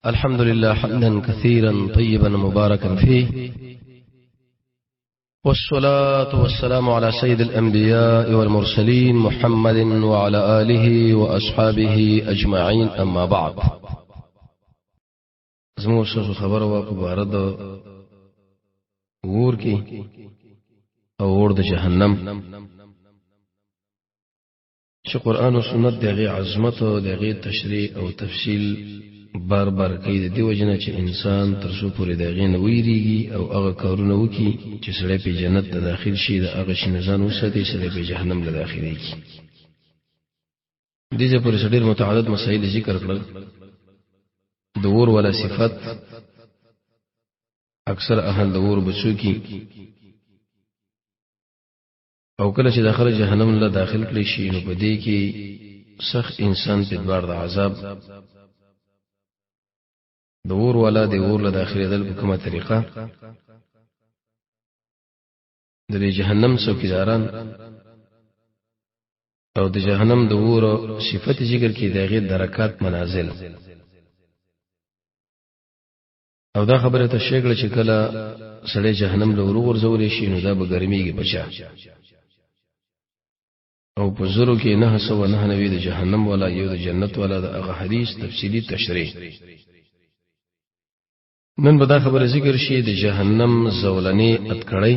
الحمد لله حمدا كثيرا طيبا مباركا فيه، والصلاة والسلام على سيد الأنبياء والمرسلين محمد وعلى آله وأصحابه أجمعين، أما بعد. زموږ ستاسو خبره وه په باره د اور کې او اور د جهنم، چې قرآن او سنت د هغې عظمت او د هغې تشریح او تفصیل بار بار کوي، د دې وجې نه چې انسان تر څو پورې د هغې نه ویرېږي او هغه کارونه وکړي چې سړی پې جنت ته داخل شي، د هغه شي نه ځان وساتي سړی پې جهنم له داخلېږي. دې ځای پورې ډېر متعدد مسایل ذکر کړل. د اور والا صفت، اکثر اهل د اور بچو کی، او کله چې داخله جهنم له داخل کړي شي نو په دې کې سخت انسان په دوار د عذاب د اور والا د اور له داخلېدل په کومه طریقه، د دې جهنم څوکیداران او د جهنم د اور صفت ذکر کې د هغې درکات منازل. او دا خبره ته شګړه چې کله سړی جهنم له ور غورځول شي نو دا به ګرميږي بچا، او په زرو کې 999 د جهنم والا، یو د جنت والا، د هغه حدیث تفصیلی تشریح. نن به دا خبره ذکر شي د جهنم زولنې اتکړی،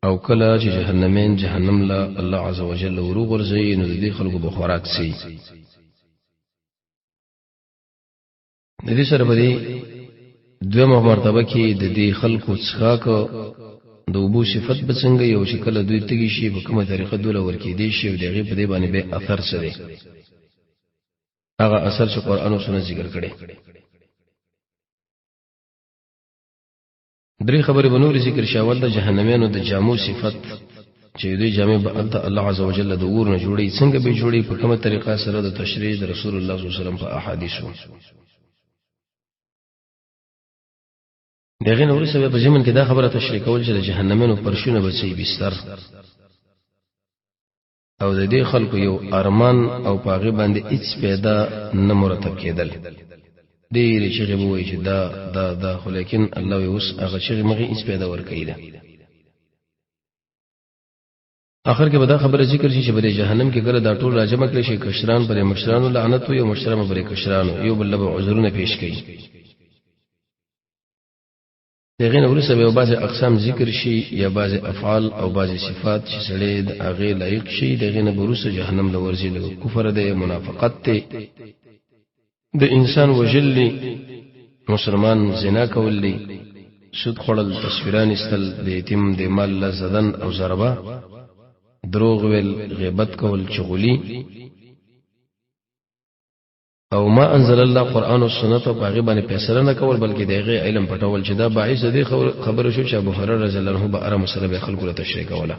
او کله چې جهنمین جهنم له الله عز وجل ور غورځي نو د دې خلکو به خوراک سي. د دې سره به دې دویمه مرتبه کې د دې خلکو څښاک د اوبو صفت به څنګه یو چې کله دوی تږي شي په کومه طریقه دوله ورکېدی شي او د هغې په دې باندې به اثر څه دی، هغه اثر چې قرآن او سنت ذکر کړي. درې خبرې به نورې ذکر شي. اول د جهنميانو د جامو صفت، چې دوی جامې به هلته الله عز وجل د اور نه جوړوي، څنګه به یې جوړوي، په کومه طریقه سره، د تشریح د رسول الله صلی الله علیه وسلم په احادیثو. د هغې نه وروسته بیا په ضمن کې دا خبره تشریح کول چې د جهنميانو فرشونه به څه بستر، او د دې خلکو یو ارمان او په هغې باندې هیڅ پیدا نه مرتب کېدل. ډېرې چغې به وایي چې دا دا دا، خو لیکن الله وایي اوس هغه چغې مغې هیڅ پیدا ورکوي ده. آخر کې به دا خبره ذکر شي چې په دې جهنم کې کله دا ټول راجمع کړی شي، کشران پر مشرانو لعنت وي او مشران پر کشرانو، یو بل له به عذرونه پیش کوي. د هغې نه وروسته به بعضې اقسام ذکر شي یا بعضې افعال او بعضې صفات چې سړی د هغې لایق شي، د هغې نه به وروسته جهنم له ورځي. لږ کفر دی، منافقت دی، د انسان وژل دي، مسلمان زنا کول دي، سود خوړل، تصویران ایستل، د یتیم د مال له زدن او ضربه، دروغ ویل، غیبت کول، چغلي، او ما انزل الله قرآن او سنت په هغې باندې فیصله نه کول، بلکې د هغې علم پټول، چې دا باعث د دې خبرې شو چې ابو هريره رضی الله عنه به هره مسله به خلکو له تشریح کوله.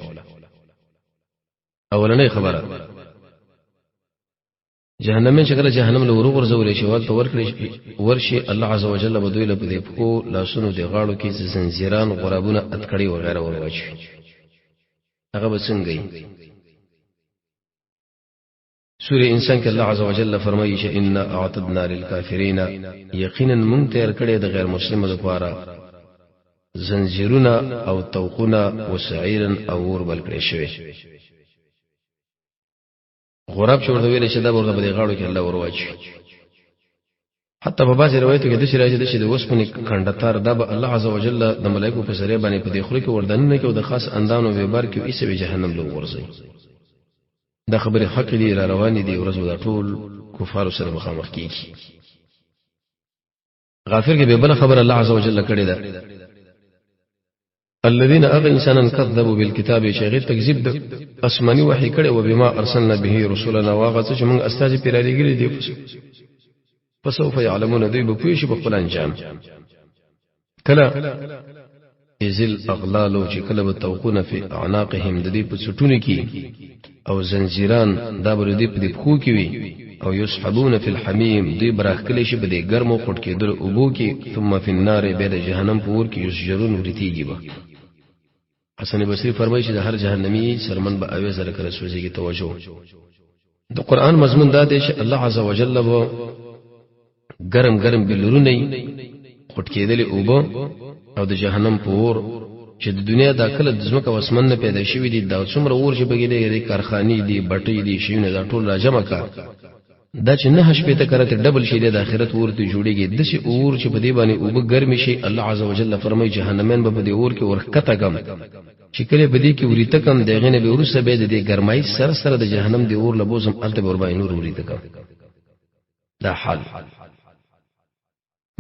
اولنۍ خبره، جهنمین چې کله جهنم له وروغورځول شي، هلته ورکړي ورشي، الله عز وجل به دوی له په دې پښو لاسونو د غاړو کې زنځیران، غرابونه، اتکړې وغیره ورواچوي. هغه به څنګه وي؟ سورة انسان کې الله عز وجل فرمایي چې انا اعتدنا للکافرین، یقینا مونږ تیار کړی د غیر مسلمو لپاره زنجیرونه او طوقونه او سعیرا او اور بل کړی شوی. غراب چې ورته ویل چې دا ورته په دې غاړو کې الله ورواچوي. حتی په بعضې روایتو کې داسې راځي چې د اوسپنې کنډتار دا به الله عز وجل د ملایکو په ذریعه باندې په دې خوله کې وردننه کوي او د خاص اندانو ویبار کې ایسه به جهنم له وغورځوي. دا خبرې حق دي، را روانې دي، ورځ به دا ټول کفارو سره مخامخ کېږي. غافر کې به بله خبره الله عز وجل کړې ده، الذين هغه انسانان كذبوا بالكتاب چې هغې تکذیب د آسماني وحي کړی، وبما ارسلنا به رسولنا، وهغه څه چې موږ استازي پرې رالیږلي دي، فسوف يعلمون، دوی به پوه شي په خپل انجام. کله ازل اغلالو چې کله به توقونه فی اعناقهم، د دې په څټونو کې، او زنجیران دا به د دې په دې پښو کې وي، او یسحبون فی الحمیم، دوی به راښکلی شي په دې ګرمو خوټ کېدلو اوبو کې، ثم فی النار، بیا د جهنم په اور کې یسجرون، ورتېږي به. حسن بصري فرمایي چې د هر جهنمي څرمن به 70,000 کله سوځېږي. توجه، د قرآن مضمون دا دی چې الله عز وجل به ګرم ګرم بلورونه خټ کېدلې اوبه او د جهنم په اور چې د دنیا دا کله د ځمکه او اسمان نه پیدا شوي دي، دا څومره اور چې پکې دی، د کارخانې دي، بټۍ دي، شیونه دا ټول راجمع کا، دا چې 69 کرته ډبل شي د آخرت اور ته جوړیږي. داسې اور چې په دې باندې اوبه ګرمې شي، الله عز وجل فرمایي جهنمین به په دې اور کې ورښکته کم، چې کله په دې کې وریته کم، د هغې نه به وروسته بیا د دې ګرمایي سره سره د جهنم د اور له بوزم هلته به ورباندې نور وریته کم. دا حال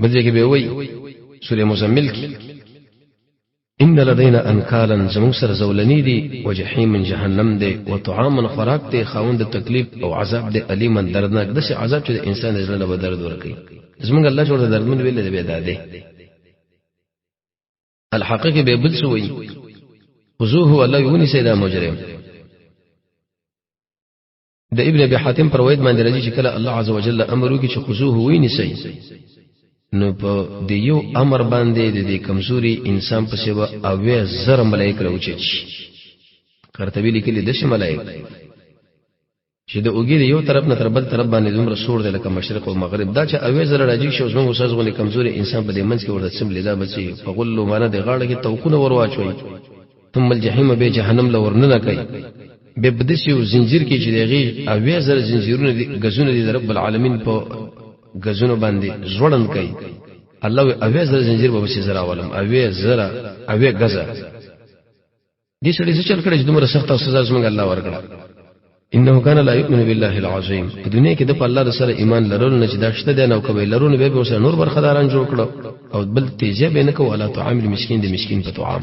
بل ځای کې به وایي سورې مزمل کې ان لدینا انکالا، زموږ سره زولنې دي، وجحیم جهنم دی، وطعاما خوراک دی خاوند د تکلیف او عذاب دی الیما دردناک، داسې عذاب چې د انسان د زړه له به درد ورکوي. زموږ الله چې ورته دردمن ویلی دی بیا دا دی. الحقه کې به بل څه وایي، خذوه، الله یې ونیسئ دا مجرم. د ابن ابي حاتم پر روایت باندې راځي چې کله الله عز وجل امر وکړي چې خذوه وینیسئ، نو په د یو امر باندې د دې کمزوري انسان په سبا 70,000 ملائک راوچت شي. قرطبي لیکلي داسې ملائک چې د اوږې د یو طرف نه تر بل طرف باندې دومره سوړ دی لکه مشرق او مغرب. دا چې 70,000 راجیګ شي، اوس موږ استاد غوندې کمزوري انسان په دې منځ کې ورته څملي، دا به چې په غلو معنی د غاړه کې توقونه ورواچوي، ثم الجحیم به جهنم له ورننه کوي، به په داسې یو زنجیر کې چې د هغې 70,000 زنجیرونه دي، ګزونه دي، د رب العالمین په ګزونو باندې ځوړند کوي. الله وایي 70,000 زنجیر به پسې زه راولم، 70,000 اویا ګزه. دې سړي څه چل کړی چې دومره سخته سزا زموږ الله ورکړه؟ انه کان لا یؤمن بالله العظیم. په دنیا کې د په الله سره ایمان لرلو نه چې دا شته دی، نو کوي لرونه به به سره نور برخداران جوړ کړو، او بل تیزه به نه کو. علی طعام المسکین، د مسکین په طعام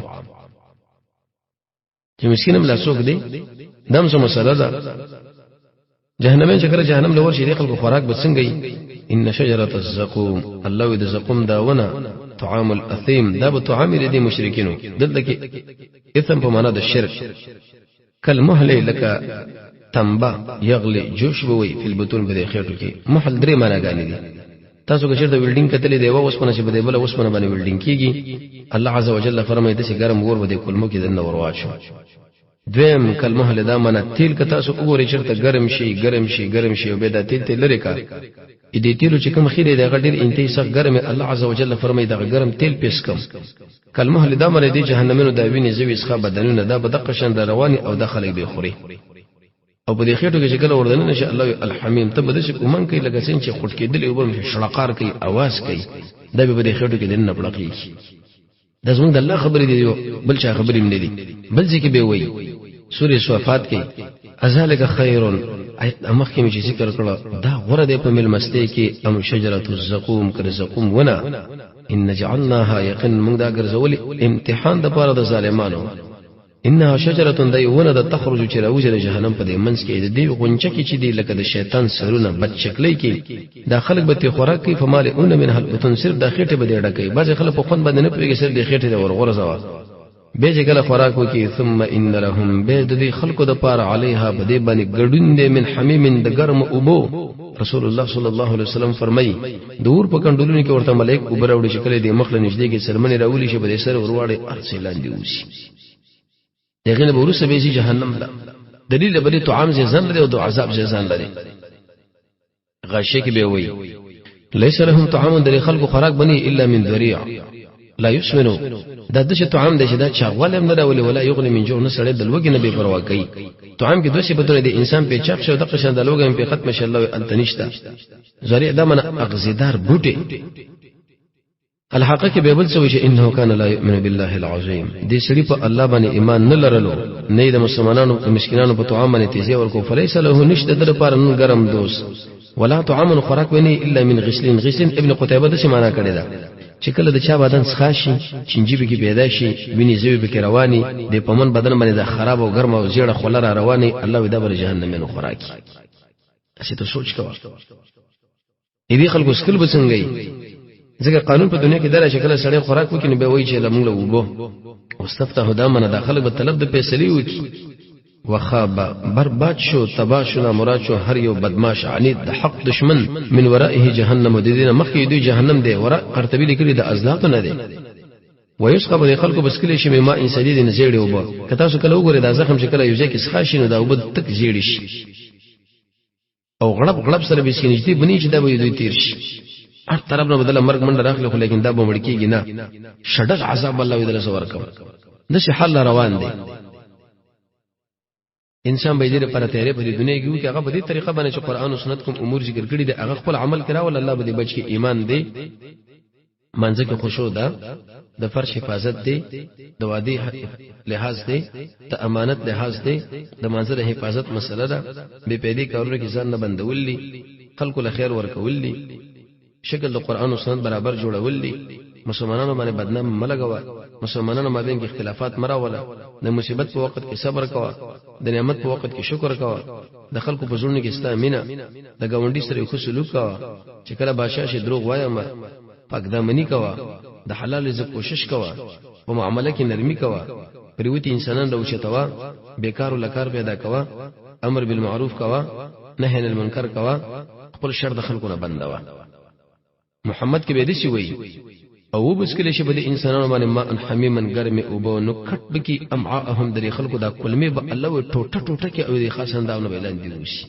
چې مسکین هم لا څوک دی، دم څه مسله ده. جهنمین چې کله جهنم لور شي، د خلکو خوراک به څنګه وي؟ ان شجرة الزقوم، الله د زقوم داونه، طعام الاثیم، دا به طعام دي مشرکینو. دلته کې اثم په معنا د شرک، کالمهل لکه تنبه، یغلی جوش به وي، فی البطون په دې خېټو کې. محل درې معناګانې دي. تاسو که چېرته ویلډینګ کتلې دی، یوه اوسپنه چې په دې بله اوسپنه باندې ویلډینګ کېږي، الله عز وجل فرمایي داسې ګرم اور به دې کولمو کې دننه ورواچو. دویم کلمه له دا معنا تیل، که تاسو وګورئ چېرته ګرم شي ګرم شي ګرم شي، او بیا دا تیل ته لرې کا، دې تیلو چې کوم خیره دی هغه ډېر انتهایی سخت ګرم، الله عز وجل فرمایي دغه ګرم تیل پیس کم. کلمه له دا معنا دې جهنمونو دا وینې زوی څخه بدنونه دا به دقه شان رواني او دا خلک به خوري. او په دې خېټو کې چې کله وردننه شي، الله الحمیم، ته به داسې ګمان کوي لکه څنګه چې خټ کېدلې اوبه شړقار کوي، اواز کوي، دا به په دې خېټو کې دننه پړقېږي. دا زموږ د الله خبرې دي، بل چا خبرې هم نه دي. بل ځای کې به وایي سورې صفات کې ازالک خیر، آیت مخکې مې چې ذکر کړه، دا غوره دی په مېلمستۍ کې ام شجرة الزقوم، که د زقوم ونه، ان جعلناها، یقین موږ دا ګرځولې امتحان دپاره د ظالمانو. انها شجره، دا یو ونه ده، تخرج چې راوځي د جهنم په دې منځ کې، د دې غونچه کې چې دی لکه د شیطان سرونه بد شکلۍ کې، دا خلک به ترې خوراک کوي. فمالئون منها البطون، صرف دا خېټې به دې ډکوي. بعضې خلک په خوند باندې نه پوهېږي، صرف دې خېټې ته ورغورځوه، بیا چې کله خوراک وکړي، ثم ان لهم، بیا د دې خلکو دپاره، علیها په دې باندې ګډون دی، من حمیم د ګرمو اوبو. رسول الله صلی الله علیه وسلم فرمایي د اور په کنډولونو کې ورته ملایک اوبه راوړي، چې کله دې مخ له نږدې کې څرمنې راولي شي، په دې سر ورواړي، هر څه لاندې ووځي. دغه نه وروسته به شي جهنم له. دلیل بلې طعام زی ځان لري او د عذاب زی ځان لري. غاشیه کې به وایي ليس لهم طعام، د خلکو خوراک بني، الا من ذريع لا يسمنو، دا د څه طعام دی چې دا چاغوالی هم نه راولي، ولا یغني من جوع، نه سړی د لوږې نه بې پروا کوي. طعام کې دوه صفتونه دي، انسان پې چاغ شي او دغه شان د لوږه هم پې ختمه شي، الله هلته نشته. ذریع دا منه اغزیدار بوټی. الحقه کې به بل څه وایي چې انه کان لا یؤمن بالله العظیم، دې سړي په الله باندې ایمان نه لرلو، نه د مسلمانانو د مسکینانو په طعام باندې تیزی ورکو. فلیس له، نشته د لپاره نن ګرم دوست، ولا طعام خوراک ونی، الا من غسلین. غسلین ابن قتیبه داسې معنا کړې ده چې کله د چا بدن څخه شي، چنجي به کې پیدا شي، وینې زوی به کې رواني، د پمن بدن باندې د خراب او ګرم او زیړه خوله را رواني، الله وی دا بر جهنمینو خوراکي. هسې ته سوچ کوه دې خلکو سکل به څنګه وي؟ ځکه قانون په دنیا کې دا چې کله سړی خوراک وکړي، نو بیا وایي چې له موږ له اوبه واستفتح، دا منه دا خلک به طلب د فیصلې وکړي. وخاب، برباد شو، تباه شو، نامراد شو هر یو بدماش عنید د حق دشمن. من ورائه جهنم، د دې نه مخکې دوی جهنم دی. وراء قرطبي لیکلي د ازلاتو نه دی. ويسقى، به خلکو بسکلی شي، مما ان سدید نه زیړې اوبه. که تاسو کله وګورئ دا زخم چې کله یو ځای کې څښا شي، نو دا اوبه تک زیړې شي او غړپ غړپ سره به سینې نږدې بني چې دا به دوی تیر شي. هر طرف نه بدله مرګ منډه راخلي، خو لیکن دا به مړ کېږي نه. شډل عذاب الله وی دله ورکم. داسې حال روان دی. انسان به دې لپاره تیارې په دې دنیا کې وکړي، هغه په دې طریقه باندې چې قرآن او سنت کوم امور ذکر کړي دي هغه خپل عمل کړه، ول الله به دې بچ کې. ایمان دی، منځ کې خوشو ده، د فرش حفاظت دی، د وادي لحاظ دی، د امانت لحاظ دی، د منځ د حفاظت مسله ده، بے پیدې کارونه کې ځان نه بندول دي، خلکو له خیر ورکول دي، شکل د قرآن او سنت برابر جوړول دي، مسلمانانو باندې بدنام مه لګوه، مسلمانانو مابین کې اختلافات مه راوله، د مصیبت په وخت کې صبر کوه، د نعمت په وخت کې شکر کوه، د خلکو په زړونو کې ستا مینه، د ګاونډي سره ښه سلوک کوه، چې کله بادشاه شي دروغ وایه مه، پاک دامني کوه، د حلال رزق کوشش کوه، په معامله کې نرمي کوه، پریوتی انسانان راوچتوه، بیکارو له کار پیدا کوه، امر بالمعروف کوه، نهی عن المنکر کوه، خپل شر د خلکو نه بندوه. محمد کې به دسی وایي او وبسکل شي په دې انسانانو باندې ما ان حمیمن ګرمې اوبه، نو کټ بکی امعاءهم د خلکو دا کلمې به الله وي ټوټه ټوټه کې او د خاص اندام نه لاندې وشي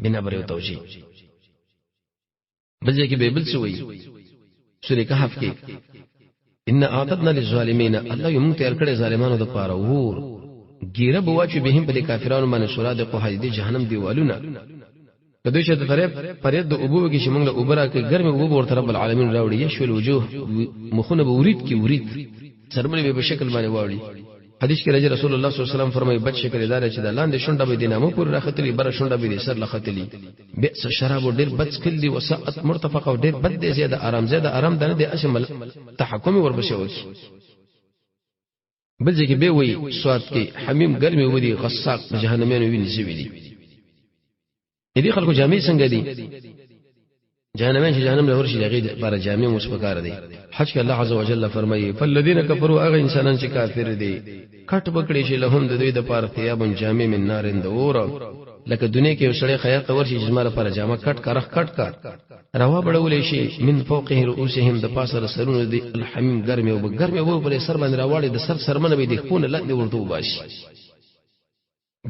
بنا بر یو توجیه. بل ځای کې به بل څه وایي، سورې کهف کې ان اعتدنا للظالمین، الله یې موږ تیار کړی ظالمانو د پاره ور ګیره به واچو بهم په دې کافرانو باندې سورا د قحای د جهنم دیوالونه. که دوی چې د طرف پرید د اوبو کې چې موږ له اوبه راکړي، ګرمې اوبه ورته رب العالمین راوړي، یشوي الوجوه، مخونه به ورید کې ورید، څرمنې به په شکل باندې واوړي. حدیث کې راځي رسول الله صلی الله علیه وسلم فرمایي بد شکل دار چې د لاندې شونډه به د نامه پورې راختلي، بره شونډه به د سر لختلي. بئس الشراب، ډېر بد څکل دي، وسعت مرتفق، او ډېر بد دی، زیاده آرام، زیاده آرام ده نه دی، اسې تحکم ورپسې وکړي. بل ځای کې به وایي سواد کې حمیم ګرمې ودي، غساق د جهنمیانو وینې سوي دي. دې خلکو جامې څنګه دي؟ جهنميان چې جهنم له ورشي دغه لپاره جامې مو پکار دي. حج کې الله عز وجل فرمایي فالذین کفروا، هغه انسانان چې کافر دي، کټ بکړي شي لهم د دوی د پاره ثياب جامې من نار د اور. لکه دنیا کې یو سړی خیاط ته ورشي چې زما لپاره جامه کټ کا، رخ کټ کا، روا بړولې شي من فوقه رؤوسهم د پاسه د سرونو دي الحمیم ګرمې او ګرمې وو پر سر باندې راواړي، د سر سرمنه به د خپونه لاندې ورته وباسي.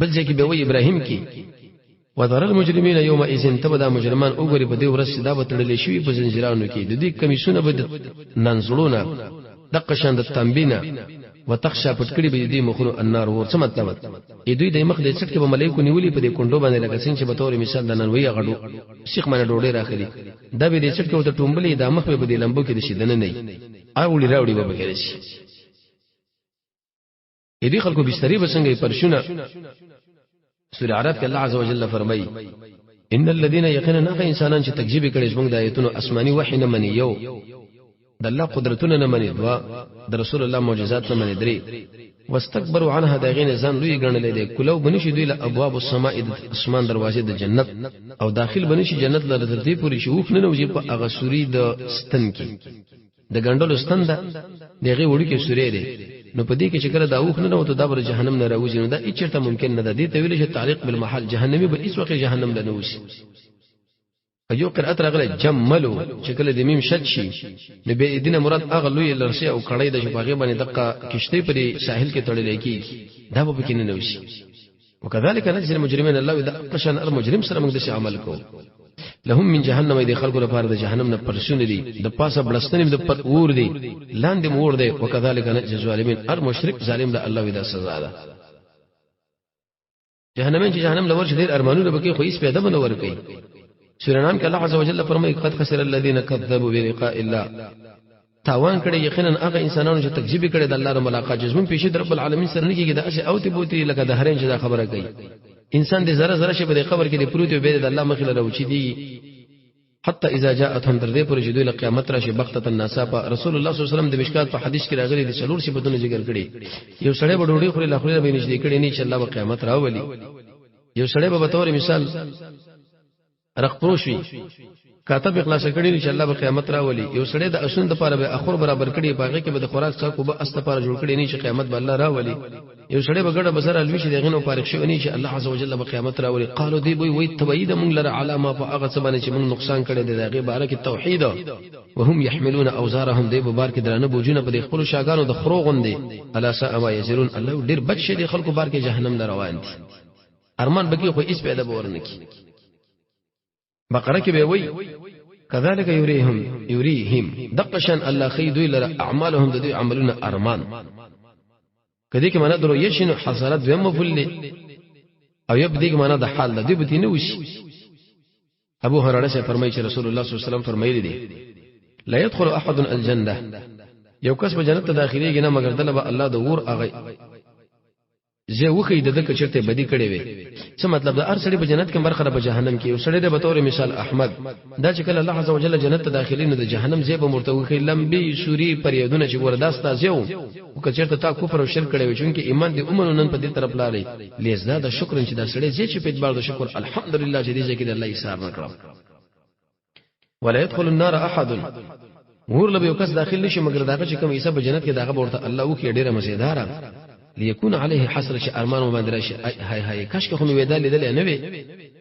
بل ځای کې به وایي ابراهیم کې وتر المجرمین یومئذ، ته به دا مجرمان وګورې په دې ورځ چې دا به تړلی شوي په زنجیرانو کې، د دوی کمیسونه به د ننزړونه دقه شان د تنبې نه وتخشا پټ کړي به د دوی مخونو النار ور. څه مطلب؟ ای دوی د مخ د څټ کې به ملایکو نیولي په دې کونډو باندې، لکه څنګه چې به تور مثال د ننوي غډو سیخ باندې ډوډۍ راخلي، دا به د څټ کې ورته ټومبلې، دا مخ به په دې لمبو کې د شي دننه نه اوړي راوړي به بغیر شي. دې خلکو بسترې به څنګه پرشونه. سورہ عرب کې الله عز وجل فرمایي ان الذين یقینا هغه انسانان چې تکذیب کړي زموږ د آیتونو، آسماني وحی نه مني یو، د الله قدرتونه نه مني دوا، د رسول الله معجزات نه مني درې، واستكبروا عنها د غین ځان لوی ګڼلې دي، کلو بنشي دوی له ابواب السماء د اسمان دروازې د جنت، او داخل بنشي جنت لره تر دې پورې چې اوښ نه نوځي په هغه سوري د ستن کې، د ګنډلو ستن ده، د هغې وړوکی سوری دی، نو په دې کې چې کله دا اوښ نه نوته دا بر جهنم نه راوځي، نو دا هیڅ چېرته ممکن نه ده. دې ته ویلی شي تعلیق بالمحل، جهنمي به هیڅ وخت جهنم له نه وځي. یو قرأت راغلی جملو چې کله د میم شد شي نو بیا دینه مراد هغه لوی لرسي او کړی د چې په هغې باندې دقه کشتۍ په دې ساحل کې تړلی کېږي، دا به پکې نه نوځي. وكذلك نجزي المجرمين، الله دا قشن المجرم سره موږ داسې عمل کوو. لهم من جهنم، د خلکو لپاره د جهنم نه پرسونه دي، د پاسه بلستنې د پر اور دي، لاندې مور دی. وكذلك نجزي الظالمين، هر مشرک ظالم له الله دا سزا ده. جهنمین چې جهنم لور شي ډېر ارمانونه بکې، خو هیڅ پیدا به نه ورکوي. سورہ نام کې الله عز وجل فرمایي قد خسر الذين كذبوا بلقاء الله، تاوان کړي یقینا هغه انسانانو چې تکذیب کړي د الله سره ملاقات، چې زمون پیشي د رب العالمین سره نه کېږي، د اسې او تی بوتي لکه د هرین چې دا خبره کوي. انسان دې ذره ذره شي په دې قبر کې دې پروت وي، به د الله مخې له راوچي دي، حتی اذا جاءتهم تر دې پورې چې دوی له قیامت راشي بغتة ناڅاپه. رسول الله صلی الله علیه وسلم د مشکات په حدیث کې راغلي دي څلور صفتونه ذکر کړي. یو سړی به ډوډۍ خوري، له خولې به نږدې کړي نه چې الله به قیامت راولي. یو سړی به بطور مثال رق پروش وي، کاته به خلاص کړي چې الله به قیامت راولي. یو سړی د اسون د پاره به اخر برابر کړي، په هغه کې به د خوراک څخه به اس لپاره جوړ کړي نه چې قیامت به الله راولي. یو سړی به ګډه بسره لوي چې دغه نو فارغ شي نه چې الله عز وجل به قیامت راولي. قالو دی وی وی توحید مونږ لره علامه په هغه څه باندې چې مونږ نقصان کړي دی دغه باره کې توحید. وهم يحملون اوزارهم، دی بار کې درانه بوجونه په خپل شاګانو د خرو غوندي. الا ساء ما یزرون، الله ډیر بد شي دی خلکو بار کې جهنم له روان دي، ارمان بکی خو هیڅ پیدا باور نه کی. بقره کې به وای كذلك يريهم دقشان الله خي دوی لره اعمالهم د دوی عملونه ارمان. کدی کې معنا درو یشنو حسرت دویم مفعول دی او یو دې کې معنا د حال ده، دوی به نه وشي. ابو هريره سے فرمایي چې رسول الله صلی الله علیه وسلم فرمایلی دي لا يدخل احد الجنه، یو کس به جنت ته داخليږي نه مګر دله به الله د ور هغه زه وخی د دک چرته بدی کړي وي. څه مطلب د هر سړي په جنت کې برخه په جهنم کې یو سړی د بطور مثال احمد دا چې کله الله عز وجل جنت ته داخلي نه د جهنم زی به مرته وخی لمبي سوري پریادونه چې ګور داستا زیو او کچرته تا کفر او شرک کړي وي، چونکه ایمان دې اومنو نن په دې طرف لاړې لیزدا د شکر چې دا سړی زی چې په اعتبار د شکر الحمدلله چې دې ځکه د الله یې سار نکړم. ولا يدخل النار احد، ور له یو کس داخل نشي مګر داغه چې کوم عیسی په جنت کې داغه ورته الله وکي ډیره مزیداره ليكون عليه حسره چې ارمان وباندې راشي، هاي هاي کاش که خو مې ویدا لیدل نه وي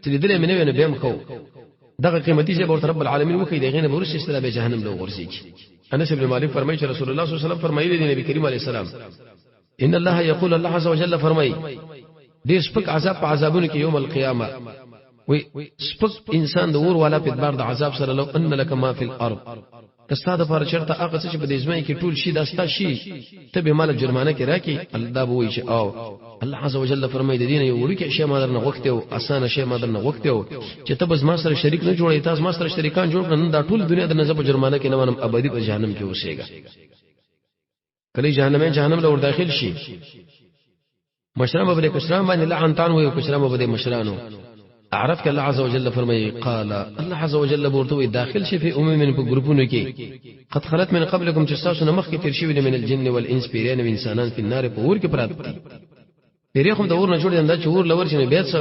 چې لیدل مې نه وي نو بهم خو دغه قیمتي ځای ورته رب العالمین وکي دغه نه ورسې ستره به جهنم له ورسېږي. انس ابن مالک فرمایي چې رسول الله صلی الله علیه وسلم فرمایلی دی نبی کریم علیه السلام ان الله یقول الله عز وجل فرمایي ډیر سپک عذاب په عذابونو کې یوم القیامه وی سپک انسان د اور والا په اعتبار د عذاب سره لو ان لك ما فی الارض، کستا د پر چرته هغه څه چې په دې ځمکه کې ټول شي دا ستا شي ته به مال جرمانه کې راکی. الله دا به وایي چې او الله عز وجل فرمایي د دین یو وړوکی شی ما درنه غوښتی او اسانه شی ما درنه غوښتی او چې ته بس ما سره شریک نه جوړې، تاسو ما سره شریکان جوړ کړه، نن دا ټول دنیا د نظر په جرمانه کې نه منم، ابدي په جهنم کې اوسېږه. کله جهنم جهنم له ور داخل شي مشران به کشران باندې لعن تان وي او کشران به مشرانو اعرف کې الله عز وجل فرمایي قال الله عز وجل ورته داخل شي په امم په ګروپونو کې قد خلت من قبلكم چې تاسو نه مخکې تیر شوي من الجن والانس پیران او انسانان په النار په اور کې پراته دي. پیری هم د اور نه جوړ دي چې اور لور شي بیا څه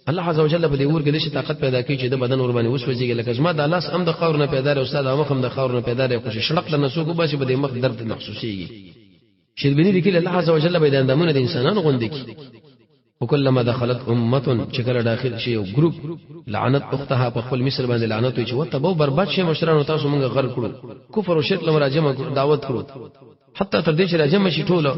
الله عز وجل په دې اور کې د طاقت پیدا کوي چې د بدن ور باندې وسوځيږي، لکه زما د لاس هم د خاور نه پیدا لري استاد مخ هم د خاور نه پیدا لري، خو چې شړق له نسوګو باسي په دې مخ درد محسوسيږي. شربینی لیکل الله عز وجل به د اندامونو د انسانانو غوندې کی وکلما دخلت امه چې کله داخل شي یو ګروپ لعنت اختها په خپل مصر باندې لعنت وي چې وته به برباد شي مشرانو تاسو مونږ غر کړو کفر او شرک له راجمه دعوت کړو حتی تر دې چې راجمه شي ټوله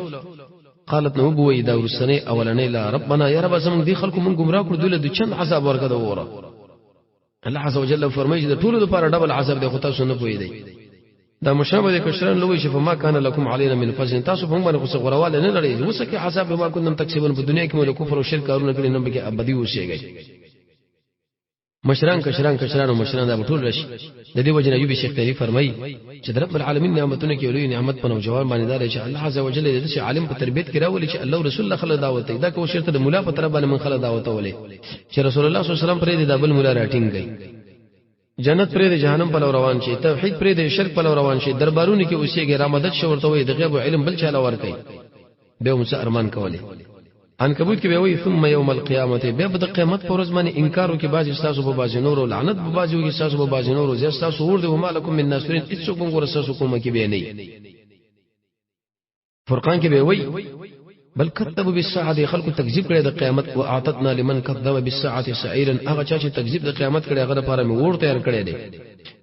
قالت نو بوي دا ورسنه اولنې لا ربنا یا رب زمونږ دي خلکو مونږ گمراه کړو دوی له چند عذاب ورکړه وره. الله عز وجل فرمایي چې د ټولو لپاره ډبل عذاب دی خو تاسو نه پوهیږئ. دا مشابه د کشران لوی چې فما کان لكم علينا من فضل تاسو په موږ باندې خو څه غورواله نه لرئ، اوس کې عذاب به ما کنتم تکسبون په دنیا کې مو کفر او شرک کارونه کړی نن به کې ابدي اوسېږئ. مشران کشران کشران او مشران دا ټول راشي. د دې وجه نه یوبي شیخ تری فرمایي چې د رب العالمین نعمتونه کې لوی نعمت په نوجوان باندې دار چې الله عز وجل د دې عالم په تربیت کې راولي چې الله رسول الله خلک دعوت دی. دا کو شرط د مولا په طرف باندې من خلک دعوت ولې چې رسول الله صلی الله علیه وسلم پرې د بل مولا راټینګ گئی، جنت پرې د جهنم په لور روان شي، توحید پرې د شرک په لور روان شي، دربارونو کې اوسېږي، را مدد شي ورته وي د غیب علم بل چاله ور کوي به موسی ارمان کولې. عنکبوت کې به وي ثم يوم القيامه به د قیامت پر ورځ باندې انکار وکي بعض تاسو په بعض نورو لعنت په بعض وکي تاسو په بعض نورو زه تاسو ور دي وما لكم من ناصرين هیڅوک موږ ورسره کومه کې به نه. فرقان کې به وي بل كذبوا بالساعه خلق تکذیب کړي د قیامت او اعتدنا لمن كذب بالساعه سعيرا هغه چا چې تکذیب د قیامت کړي هغه لپاره مې ور تیار کړي دي.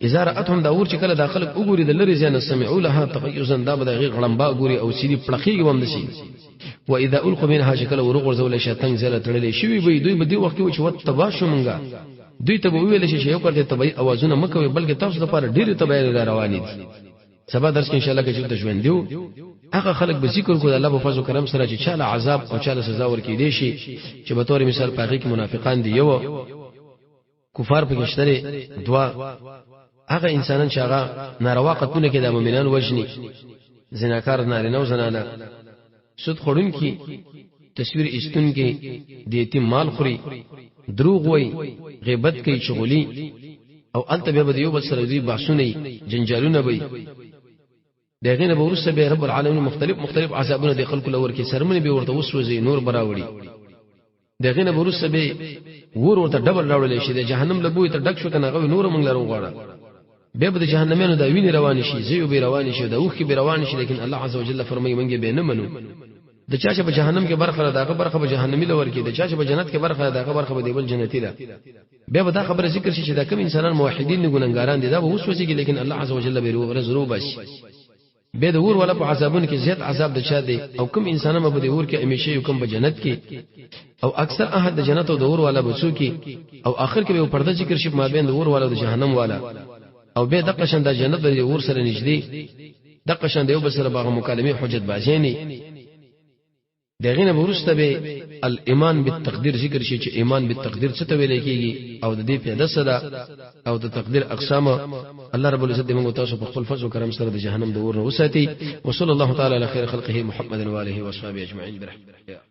اذا راتهم دا ور چې کله داخل وګوري د لری ځنه سمعوا لها تغيظا دا به غیر غړمبا ګوري او سیدی پړخیږي وم دسی. واذا القوا منها شکل ورغورځول شي تنگ زله تړلې شوی وي دوی به دی وخت کې چې وت تبا شو مونږه دوی ته به ویل شي چې یو کړه تبعی اوازونه مکوي بلکې تاسو لپاره ډېر تبعی را روانې دي. سبا درس کې ان شاء الله کې چې ژوند دیو هغه خلک به ذکر کو د الله په فضل کرم سره چې چاله عذاب او چاله سزا ورکې دي شي چې به تور مثال پاغي کې منافقان دي یو کفار پکې شته دوا هغه انسانان چې هغه ناروا قتلونه کې د مؤمنان وژني، زناکار نارینه او زنانه، سود خوړونکي، تصویر ایستونکي، د یتیم مال خوري، دروغ وایي، غیبت کوي، چغلي او الته بیا به د یو بل سره دوی بحثونه جنجالونه وي. د هغې نه به وروسته بیا رب العالمین مختلف مختلف عذابونه د خلکو له ورکړي، څرمنې به ورته وسوځي، نور به راوړي. د هغې نه به وروسته به ور ورته ډبل راوړلی شي، د جهنم له بوی ته ډک شو که نه هغه نور موږ له راوغواړه. بیا به د جهنميانو د وینې روانې شي، زیو به روانې شي، د اوښکې به روانې شي، لیکن الله عز وجل فرمایي موږ به نه منو. د چا چې په جهنم کې برخه ده دغه برخه به جهنمي لور کې، د چا چې په جنت کې برخه ده دغه برخه به دی بل جنتی ده. بیا به دا خبره ذکر شي چې دا کوم انسانان موحدین نه ګناهګاران دي دا به وسوځي، لیکن الله عز وجل به روغ باسي. به د اور ولا په عذابونو کې زیات عذاب د چا دی او کوم انسانان به د اور کې همیشه یو کوم به جنت کې او اکثر اهل د جنت او د اور والا بچو کې او اخر کې به پرده ذکر شي مابین د اور والا او د جهنم والا. او به دغه شان د جنت د ور سره نږدې، دغه شان د یو بل سره باغ مکالمه حجت بازی نه. دغه نه ورسته به الايمان بالتقدير ذکر شي چې ایمان بالتقدیر څه ته ویل کیږي او د دې پیدا څه ده او د تقدیر اقسام. الله رب العزت دې موږ تاسو په خپل فضل او کرم سره د جهنم د اور نه وساتي. وصلی الله تعالی علی خیر خلقه محمد و آله و اصحابه اجمعین برحمته.